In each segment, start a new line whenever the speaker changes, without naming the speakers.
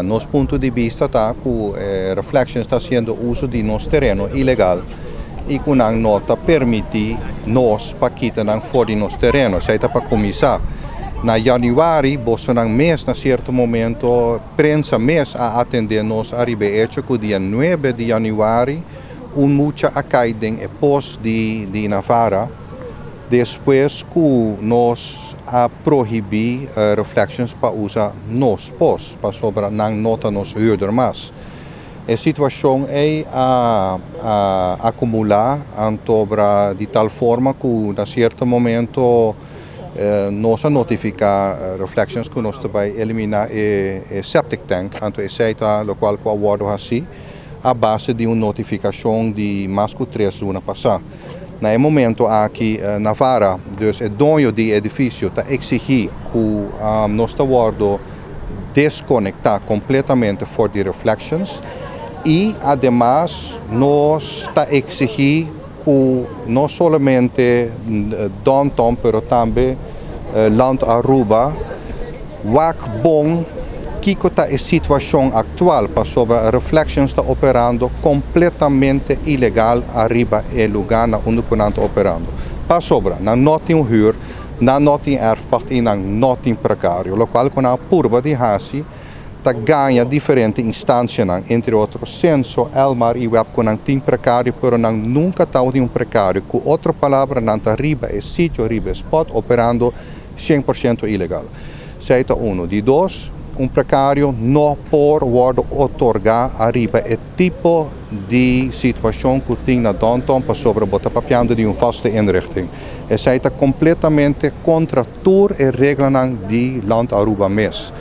Ya, nos punto di bista ta ku Reflections ta hasiendo uso di nos tereno ilegal i ku nan no ta permití nos pa kita nan for di nos tereno. Esei ta pa kuminsá. Na yanüari bosonan mes na sierto momento prensa mes a atendé nos ariba e echo ku dia nuebe di yanüari un mucha a kai den e pos di Navara despues ku nos a prohibí Reflections pa usa nos pos pasobra nan no ta nos huurder mas. E situashon ei a akumulá antobra di tal forma ku na sierto momento nos a notifiká Reflections ku nos ta bai eliminá e septic tank, anto esei ta lokual ku a wòrdu hasí a base di un notifikashon di mas ku 3 luna pasá. Na e momento aki Navara, dus e doño di edifisio, ta eksigí ku nos ta wòrdu deskonektá kompletamente for di Reflections i ademas nos ta eksigí ku no solamente Downtown pero tambe Land Aruba wak bon kiko ta e situashon aktual pasobra Reflections ta operando kompletamente ilegal ariba e lugá na unda ku nan ta operando. Pasobra nan no tin huur, nan no tin erfpacht i nan no tin precario, lokual ku nan purba di hasi ta gaña diferente instansianan, entre otro Censo, Elmar i WEB, ku nan tin precario, pero nan nunka tabatin un precario. Ku otro palabra, nan ta riba e sitio, riba e spot, operando 100% ilegal. Esei ta uno. Di dos, un precario no por wòrdu otorgá ariba e tipo di situashon ku tin na Downtown pasobra bo ta papiando di un vaste inrichting. Esei ta kompletamente kontra tur e reglanan di Land Aruba mes.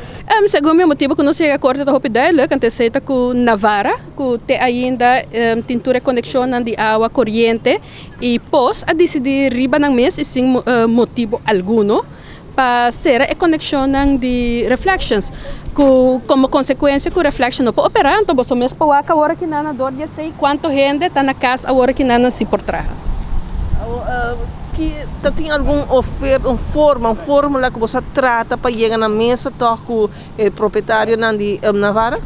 Segun mi, motibu ku nos a yega korte ta hopi duidelijk, anto esei ta ku Navara, ku te ainda tin tur e konekshonnan di awa, koriente i pos, a disidí riba nan mes i sin motibu alguno pa sera e konekshonnan di Reflections, ku komo konsekuensia ku Reflection no por operá. Anto boso mes por wak awor akinan dor di esei kuantu hende ta na kas awor akinan nan sin por traha.
Ki ta tin algun oferta, un forma, un fórmula ku boso a trata pa yega na mesa tòg ku e propietarionan di Navara?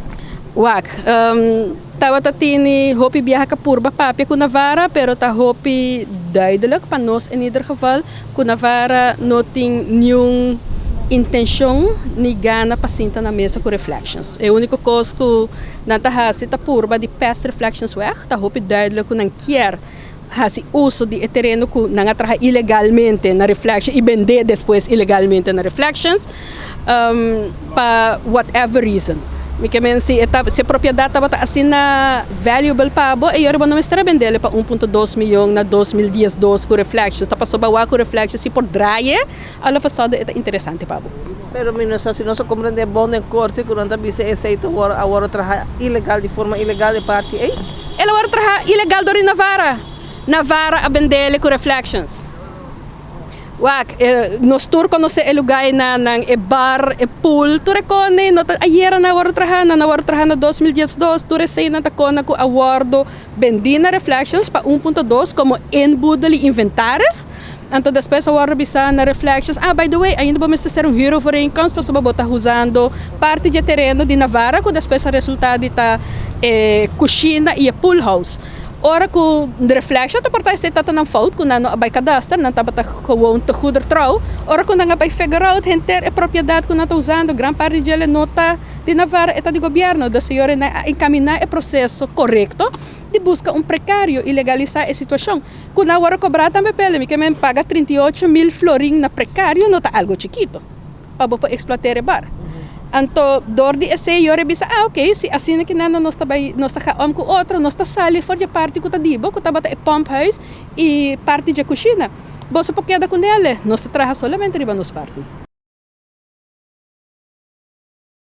Wak, tabata tini hopi biaha ku purba papia ku Navara, pero ta hopi duidelijk pa nos in ieder geval ku Navara no tin ningun intenshon ni gana pa sinta na mesa ku Reflections. E úniko kos ku nan ta hasi ta purba di pest Reflections weg, ta hopi duidelijk ku nan kier hasi uso di e tereno ku nan a traha ilegalmente na Reflection i bende despues ilegalmente na Reflections pa whatever reason. Mi ke men si e si propiedat tabata asina valuable pa bo, e ora no mester a bendele pa 1.2 mion na 2012 ku Reflections. Ta pasobra bo ku Reflections si por draai, all of a sudden e ta interesante pa bo.
Pero mi no sa si nos a komprondé bon den korte ku nan ta bisa esei ta awor traha ilegal, di forma ilegal e parti ei.
El a wòrdu traha ilegal dor di Navara. Navara a bendele ku Reflections. Wak, nos tur konosé e lugá einan, e bar, e pool, tur e kos no ta ayera nan a wòrdu traha, nan a wòrdu traha na 2012, tur eseinan ta kosnan ku a wòrdu bendí na Reflections pa 1.2 komo inboedel i inventaris. Anto despues a wòrdu bisá na Reflections, "Ah, by the way, ainda bo mester sera un huurovereenkomst pasobra bo ta usando parti di tereno di Navara", ku despues a resultá di ta kushina i e pool house. Ora ku Reflection ta por ta esei tabata nan fout ku nan no a bai kadaster, nan tabata gewoon te goeder trouw. Ora ku nan a bai figure out henter e propiedat ku nan ta usando, gran parti di djele no ta di Navara, e ta di gobièrnu. Dus señor nan a enkaminá e proseso korekto di buska un precario i legalisá e situashon. Ku nan wòrdu kobrá tambe p'e, mi ke men paga 38.000 florin na precario no ta algo chikito pa bo por eksplotar e bar. Anto dor di esei yo a bisa, "Ah, ok, si asina ku nan nos ta bai, nos ta ga om ku otro, nos ta sali for di e parti ku ta di bo, ku tabata e pump house i parti di kushina. Boso por keda ku nele, nos ta traha solamente riba nos parti."